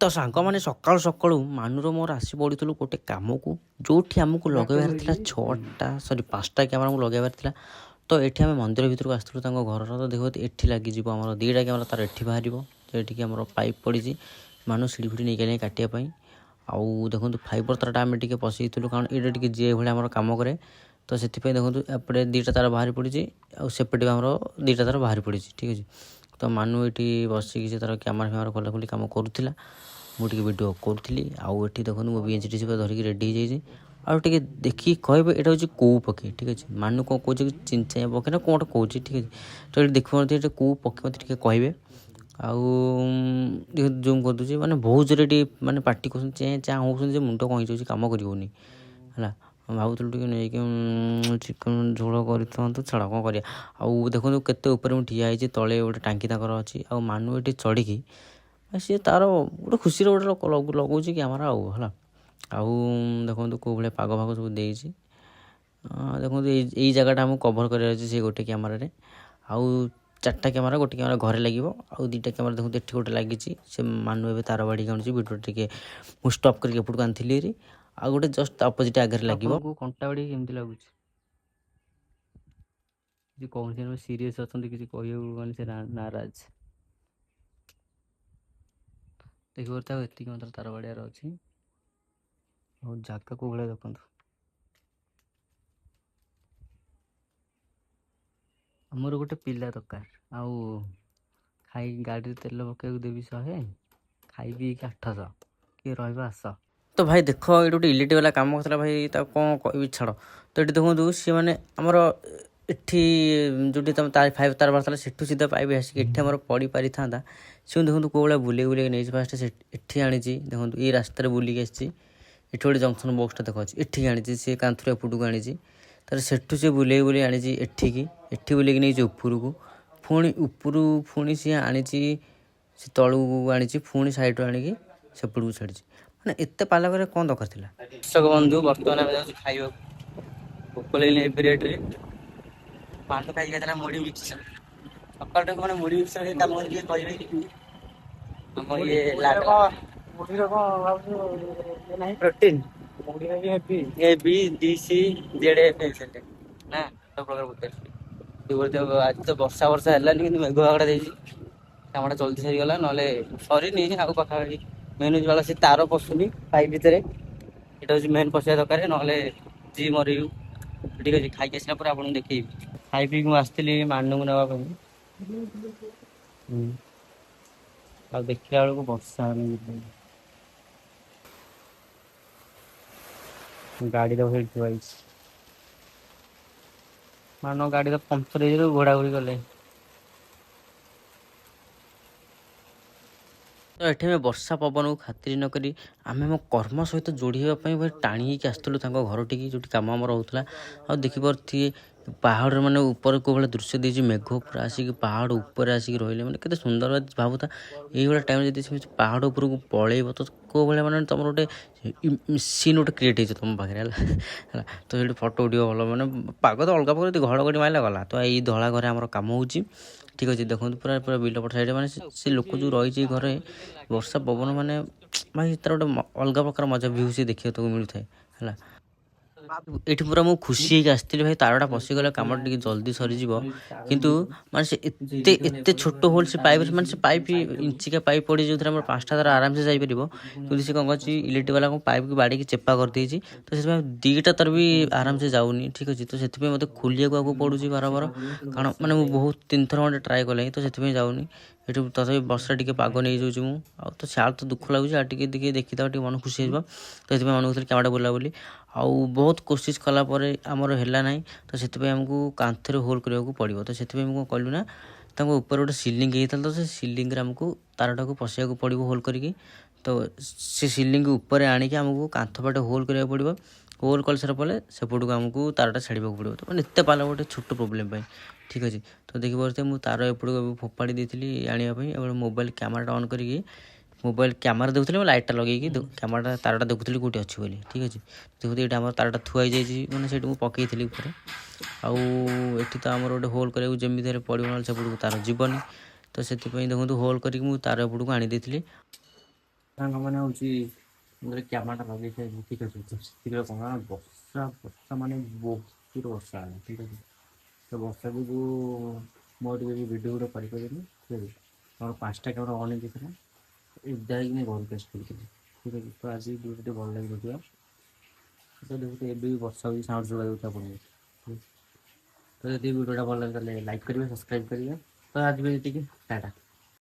ତ ସାଙ୍ଗମାନେ, ସକାଳୁ ସକାଳୁ ମାନୁର ମୋର ଆସି ପଡ଼ିଥିଲୁ ଗୋଟେ କାମକୁ, ଯେଉଁଠି ଆମକୁ ଲଗାଇବାର ଥିଲା ଛଅଟା, ସରି, 5ଟା କ୍ୟାମେରା ଆମକୁ ଲଗାଇବାର ଥିଲା। ତ ଏଠି ଆମେ ମନ୍ଦିର ଭିତରକୁ ଆସିଥିଲୁ ତାଙ୍କ ଘରର। ତ ଦେଖ, ଏଠି ଲାଗିଯିବ ଆମର 2ଟା କ୍ୟାମେରା, ତାର ଏଠି ବାହାରିବ, ଯେଉଁଠିକି ଆମର ପାଇପ୍ ପଡ଼ିଛି। ମାନୁ ସିଡ଼ି ଫିଡ଼ି ନେଇକି ଆଣି କାଟିବା ପାଇଁ। ଆଉ ଦେଖନ୍ତୁ, ଫାଇବର ତାରଟା ଆମେ ଟିକେ ପଶେଇଥିଲୁ, କାରଣ ଏଇଟା ଟିକେ ଯିଏ ଭଳିଆ ଆମର କାମ କରେ। ତ ସେଥିପାଇଁ ଦେଖନ୍ତୁ, ଏପଟେ 2ଟା ତାର ବାହାରି ପଡ଼ିଛି ଆଉ ସେପଟେ ବି ଆମର 2ଟା ତାର ବାହାରି ପଡ଼ିଛି। ଠିକ୍ ଅଛି। ତ ମାନୁ ଏଠି ବସିକି ସେ ତାର କ୍ୟାମେରା ଫ୍ୟାମେରା ଖୋଲାଖୋଲି କାମ କରୁଥିଲା, ମୁଁ ଟିକେ ଭିଡ଼ିଓ କରୁଥିଲି। ଆଉ ଏଠି ଦେଖନ୍ତୁ, ମୁଁ ବି ଏନ୍ ସି ପୁରା ଧରିକି ରେଡ଼ି ହେଇଯାଇଛି। ଆଉ ଟିକେ ଦେଖିକି କହିବେ, ଏଇଟା ହେଉଛି କେଉଁ ପକ୍ଷୀ? ଠିକ୍ ଅଛି। ମାନୁ କ'ଣ କହୁଛି କି ଚିଞ୍ଚେଇ ପକ୍ଷୀ ନା କ'ଣ ଗୋଟେ କହୁଛି। ଠିକ୍ ଅଛି। ତ ଏଠି ଦେଖିପାରୁଥିବେ, ଏଇଟା କେଉଁ ପକ୍ଷୀ, ମୋତେ ଟିକେ କହିବେ। ଆଉ ଟିକେ ଜୁମ୍ କରିଦେଉଛି। ମାନେ ବହୁତ ଜୋରେ ଏଠି ମାନେ ପାଟି କରୁଛନ୍ତି, ଚେଁ ଚାଁ ହେଉଛନ୍ତି ଯେ ମୁଣ୍ଡ କ'ଣ ହେଇଯାଉଛି, କାମ କରିହେଉନି। ହେଲା, ଭାବୁଥିଲୁ ଟିକେ ନେଇକି ଚିକେନ୍ ଝୋଳ କରିଥାନ୍ତୁ। ଛାଡ଼, କ'ଣ କରିବା? ଆଉ ଦେଖନ୍ତୁ, କେତେ ଉପରେ ମୁଁ ଠିଆ ହେଇଛି। ତଳେ ଗୋଟେ ଟାଙ୍କି ତାଙ୍କର ଅଛି। ଆଉ ମାନୁ ଏଠି ଚଢ଼ିକି ସିଏ ତାର ଗୋଟେ ଖୁସିରେ ଗୋଟେ ଲଗାଉଛି କ୍ୟାମେରା ଆଉ ହେଲା। ଆଉ ଦେଖନ୍ତୁ, କେଉଁ ଭଳିଆ ପାଗ ଫାଗ ସବୁ ଦେଇଛି। ଦେଖନ୍ତୁ, ଏଇ ଏଇ ଜାଗାଟା ଆମକୁ କଭର୍ କରିବାର ଅଛି ସେଇ ଗୋଟେ କ୍ୟାମେରାରେ। ଆଉ ଚାରିଟା କ୍ୟାମେରା, ଗୋଟେ କ୍ୟାମେରା ଘରେ ଲାଗିବ ଆଉ 2ଟା କ୍ୟାମେରା ଦେଖନ୍ତୁ, ଏଠି ଗୋଟେ ଲାଗିଛି। ସେ ମାନୁ ଏବେ ତାର ବାଡ଼ିକି ଆଣୁଛି। ଭିଡ଼ିଓ ଟିକେ ମୁଁ ଷ୍ଟପ୍ କରିକି ଏପଟକୁ ଆଣିଥିଲି ହେରି। ଆଉ ଗୋଟେ ଜଷ୍ଟ ଅପୋଜିଟ୍ ଆଗରେ ଲାଗିବ। ଆପଣଙ୍କୁ କଣ୍ଟା ବାଡ଼ି କେମିତି ଲାଗୁଛି? କିଛି କହୁଛନ୍ତି, ସିରିୟସ୍ ଅଛନ୍ତି, କିଛି କହିବାକୁ ମାନେ ସେ ନାରାଜ। ଦେଖିପାରୁଥିବେ, ଆଉ ଏତିକି ମାତ୍ର ତାର ବାଡ଼ିଆର ଅଛି। ଆଉ ଜାଗା କେଉଁ ଭଳିଆ ଦେଖନ୍ତୁ। ଆମର ଗୋଟେ ପିଲା ଦରକାର। ଆଉ ଖାଇ ଗାଡ଼ିରେ ତେଲ ପକେଇବାକୁ ଦେବି 100, ଖାଇ ପିଇକି 800। କିଏ ରହିବ, ଆସ। ତ ଭାଇ ଦେଖ, ଏଇଠି ଗୋଟେ ଇଲେକ୍ଟ୍ରିକ୍ ବାଲା କାମ କରୁଥିଲା ଭାଇ, ତାକୁ କ'ଣ କହିବି, ଛାଡ଼। ତ ଏଠି ଦେଖନ୍ତୁ, ସିଏ ମାନେ ଆମର ଏଠି ଯେଉଁଠି ତମ ତାର ଫାଇବ୍ ତାର ବାହାରିଥିଲା, ସେଠୁ ସିଧା ପାଇପ୍ ଆସିକି ଏଠି ଆମର ପଡ଼ି ପାରିଥାନ୍ତା। ସିଏ ଦେଖନ୍ତୁ, କେଉଁ ଭଳିଆ ବୁଲେଇ ବୁଲେଇକି ନେଇଛି। ଫାଷ୍ଟ ସେ ଏଠି ଆଣିଛି। ଦେଖନ୍ତୁ, ଏଇ ରାସ୍ତାରେ ବୁଲିକି ଆସିଛି। ଏଠି ଗୋଟେ ଜଙ୍କସନ୍ ବକ୍ସଟା ଦେଖ ଅଛି, ଏଠିକି ଆଣିଛି। ସିଏ କାନ୍ଥରୁ ଏପଟକୁ ଆଣିଛି। ତାପରେ ସେଠୁ ସେ ବୁଲେଇ ବୁଲେଇ ଆଣିଛି ଏଠିକି। ଏଠି ବୁଲେଇକି ନେଇଛି ଉପରକୁ। ପୁଣି ଉପରୁ ପୁଣି ସିଏ ଆଣିଛି, ସେ ତଳକୁ ଆଣିଛି, ପୁଣି ସାଇଡ଼ରୁ ଆଣିକି ସେପଟକୁ ଛାଡ଼ିଛି। ମାନେ ଏତେ ପାଲା କରିବା କ'ଣ ଦରକାର ଥିଲା? ଦର୍ଶକ ବନ୍ଧୁ, ବର୍ତ୍ତମାନ ଆମେ ଯାଉଛୁ ଖାଇବାକୁ। ଭୋକ ଲାଗିଲା ଏବେ ରେଟ୍ରେ। ପାନ ଖାଇକି ଯାଇଥିଲା ମୁଢ଼ି ମିକ୍ସଚର ସକାଳୁ। ମାନେ ମୁଢ଼ି ମିକ୍ସଚର କାମ ଟିକେ କହିବେ କି ଆମ ଇଏ ଲାଡଲା। ମୁଢିର କଣ ଭାବୁଛୁ ଇଏ ନାହିଁ? ପ୍ରୋଟିନ୍। ମୁଢିରେ ବି ହେବି। A B D C Z F X ନା ସବୁ ପ୍ରକାର ପ୍ରୋଟିନ୍। ଆଜି ତ ବର୍ଷା ବର୍ଷା ହେଲାନି, କିନ୍ତୁ ମେଘ ପାଗଟା ଦେଇଛି, କାମଟା ଜଲ୍ଦି ସରିଗଲା। ନହେଲେ ସରିନି ଆଉ ପାଖାପାଖି। ମେନ୍ ହେଉଛି ବାଲା ସେ ତାର ପଶୁନି ପାଇପ୍ ଭିତରେ, ଏଇଟା ହେଉଛି ମେନ୍ ପଶିବା ଦରକାର, ନହେଲେ ଜି ମରିବୁ। ଠିକ୍ ଅଛି, ଖାଇକି ଆସିଲା ପରେ ଆପଣଙ୍କୁ ଦେଖେଇବି। ଖାଇ ପିଇକି ମୁଁ ଆସିଥିଲି ମାନୁକୁ ନେବା ପାଇଁ। ଆଉ ଦେଖିଲା ବେଳକୁ ବର୍ଷା ହେଲାଣି। ଗାଡ଼ିଟା ସେଇଠି ଥୁଆ ହେଇଛି। ମାନ ଗାଡ଼ି ତ ପଙ୍କଚର ହେଇଯିବ, ଘୋଡ଼ା ଘୋଡ଼ି କଲେ। ତ ଏଠି ଆମେ ବର୍ଷା ପବନକୁ ଖାତିରି ନକରି ଆମେ ଆମ କର୍ମ ସହିତ ଯୋଡ଼ି ହେବା ପାଇଁ ଭାଇ ଟାଣି ହେଇକି ଆସିଥିଲୁ ତାଙ୍କ ଘରଟିକି, ଯେଉଁଠି କାମ ଆମର ହେଉଥିଲା। ଆଉ ଦେଖିପାରୁଥିବେ, ପାହାଡ଼ରେ ମାନେ ଉପରେ କେଉଁ ଭଳିଆ ଦୃଶ୍ୟ ଦେଇଛି। ମେଘ ପୁରା ଆସିକି ପାହାଡ଼ ଉପରେ ଆସିକି ରହିଲେ, ମାନେ କେତେ ସୁନ୍ଦର। ଭାବୁଥା, ଏଇଭଳିଆ ଟାଇମ୍ରେ ଯଦି ସେମିତି ପାହାଡ଼ ଉପରକୁ ପଳେଇବ ତ କେଉଁ ଭଳିଆ ମାନେ ତୁମର ଗୋଟେ ସିନ୍ ଗୋଟେ କ୍ରିଏଟ୍ ହେଇଯିବ ତୁମ ପାଖରେ। ହେଲା ହେଲା, ତ ସେଇଠି ଫଟୋ ଉଠିବ ଭଲ। ମାନେ ପାଗ ତ ଅଲଗା ପ୍ରକାର, ଯଦି ଘଡ଼ଘଡ଼ି ମାରିଲା ଗଲା। ତ ଏଇ ଧଳା ଘରେ ଆମର କାମ ହେଉଛି। ଠିକ୍ ଅଛି। ଦେଖନ୍ତୁ, ପୁରା ପୁରା ବିଲ ପଟ ସାଇଡ଼ରେ ମାନେ ସେ ଲୋକ ଯେଉଁ ରହିଛି ଘରେ, ବର୍ଷା ପବନ ମାନେ ଭାଇ ତାର ଗୋଟେ ଅଲଗା ପ୍ରକାର ମଜା, ଭିଉ ସେ ଦେଖିବାକୁ ତାକୁ ମିଳୁଥାଏ। ହେଲା, ଏଠି ପୁରା ମୁଁ ଖୁସି ହେଇକି ଆସିଥିଲି ଭାଇ, ତାରଟା ପଶିଗଲା, କାମଟା ଟିକେ ଜଲ୍ଦି ସରିଯିବ। କିନ୍ତୁ ମାନେ ସେ ଏତେ ଏତେ ଛୋଟ ହୋଲ୍ ସେ ପାଇପ୍, ମାନେ ସେ ପାଇପ୍ ଇଞ୍ଚିକା ପାଇପ୍ ପଡ଼ିଛି, ଯେଉଁଥିରେ ଆମର 5ଟା ତାର ଆରାମସେ ଯାଇପାରିବ। କିନ୍ତୁ ସେ କ'ଣ କରିଛି, ଇଲେକ୍ଟ୍ରିକ୍ ବାଲା କ'ଣ ପାଇପ୍କୁ ବାଡ଼େଇକି ଚେପା କରିଦେଇଛି। ତ ସେଥିପାଇଁ 2ଟା ତାର ବି ଆରାମସେ ଯାଉନି। ଠିକ୍ ଅଛି। ତ ସେଥିପାଇଁ ମୋତେ ଖୋଲିବାକୁ ଆଗକୁ ପଡ଼ୁଛି ବାରବାର, କାରଣ ମାନେ ମୁଁ ବହୁତ ତିନିଥର ଖଣ୍ଡେ ଟ୍ରାଏ କଲିଣି, ତ ସେଥିପାଇଁ ଯାଉନି। ଏଠୁ ତଥାପି ବର୍ଷା ଟିକେ ପାଗ ନେଇଯାଉଛି ମୁଁ। ଆଉ ତ ସିଆଡ଼େ ତ ଦୁଃଖ ଲାଗୁଛି। ଆଉ ଟିକେ ଟିକେ ଦେଖିଦେବା, ଟିକେ ମନ ଖୁସି ହେଇଯିବ। ତ ସେଥିପାଇଁ ମନ କହୁଥିଲି କ୍ୟାମେରା ବୁଲାବୁଲି। ଆଉ ବହୁତ କୋସିସ କଲା ପରେ ଆମର ହେଲା ନାହିଁ। ତ ସେଥିପାଇଁ ଆମକୁ କାନ୍ଥରେ ହୋଲ୍ କରିବାକୁ ପଡ଼ିବ। ତ ସେଥିପାଇଁ ମୁଁ କ'ଣ କଲି ନା, ତାଙ୍କ ଉପରେ ଗୋଟେ ସିଲିଂ ହେଇଥିଲା, ତ ସେ ସିଲିଂରେ ଆମକୁ ତାରଟାକୁ ପଶିବାକୁ ପଡ଼ିବ ହୋଲ୍ କରିକି। ତ ସେ ସିଲିଂ ଉପରେ ଆଣିକି ଆମକୁ କାନ୍ଥ ପଟେ ହୋଲ୍ କରିବାକୁ ପଡ଼ିବ। ହୋଲ୍ କରିସାରିଲା ପରେ ସେପଟକୁ ଆମକୁ ତାରଟା ଛାଡ଼ିବାକୁ ପଡ଼ିବ। ତ ମାନେ ଏତେ ପାଲା ଗୋଟେ ଛୋଟ ପ୍ରୋବ୍ଲେମ୍ ପାଇଁ। ଠିକ୍ ଅଛି। ତ ଦେଖିପାରୁଥିବେ, ମୁଁ ତାର ଏପଟକୁ ଏବେ ଫୋପାଡ଼ି ଦେଇଥିଲି ଆଣିବା ପାଇଁ। ଏବଂ ମୋବାଇଲ କ୍ୟାମେରାଟା ଅନ୍ କରିକି ମୋବାଇଲ କ୍ୟାମେରା ଦେଖୁଥିଲି ମୁଁ, ଲାଇଟ୍ଟା ଲଗେଇକି କ୍ୟାମେରାଟା ତାରଟା ଦେଖୁଥିଲି କେଉଁଠି ଅଛି ବୋଲି। ଠିକ୍ ଅଛି। ଦେଖୁଥିଲି, ଏଇଟା ଆମର ତାରଟା ଥୁଆ ହେଇଯାଇଛି, ମାନେ ସେଇଠି ମୁଁ ପକେଇଥିଲି ଉପରେ। ଆଉ ଏଠି ତ ଆମର ଗୋଟେ ହୋଲ୍ କରିବାକୁ ଯେମିତି ହେଲେ ପଡ଼ିବ, ନହେଲେ ସେପଟକୁ ତାର ଯିବନି। ତ ସେଥିପାଇଁ ଦେଖନ୍ତୁ, ହୋଲ୍ କରିକି ମୁଁ ତାର ଏପଟକୁ ଆଣି ଦେଇଥିଲି। ସାଙ୍ଗମାନେ, ହେଉଛି ମୁଁ କ୍ୟାମେରାଟା ଲଗେଇଛି, ଠିକ୍ ଅଛି। ତ ସେଥିରେ କ'ଣ ନା ବର୍ଷା ବର୍ଷା ମାନେ ବହୁତ ବର୍ଷା ହେଲା, ଠିକ୍ ଅଛି। ତ ବର୍ଷା ଯୋଗୁଁ ମୁଁ ଟିକେ ବି ଭିଡ଼ିଓ ଗୋଟେ କରିପାରିଲିନି, ଠିକ୍ ଅଛି। ମୋର 5ଟା କ୍ୟାମେରା ଅନ୍ ହେଇଯାଇଥିଲା, ଓଦା ହେଇକି ମୁଁ ଘରକୁ ଆସିଥିଲି, ଠିକ୍ ଅଛି। ତ ଆଜି ଭିଡ଼ିଓ ଟିକେ ଭଲ ଲାଗିନଥିବ। ତ ଦେଖୁଥିବେ, ଏବେ ବି ବର୍ଷା ହେଉଛି, ସାଉଣ୍ଡ ଶୁଭା ଯାଉଛି ଆପଣଙ୍କୁ, ଠିକ୍ ଅଛି। ତ ଯଦି ଭିଡ଼ିଓଟା ଭଲ ଲାଗେ, ତାହେଲେ ଲାଇକ୍ କରିବେ, ସବସ୍କ୍ରାଇବ୍ କରିବେ। ତ ଆଜି ବି ଏତିକି, ଟାଟା।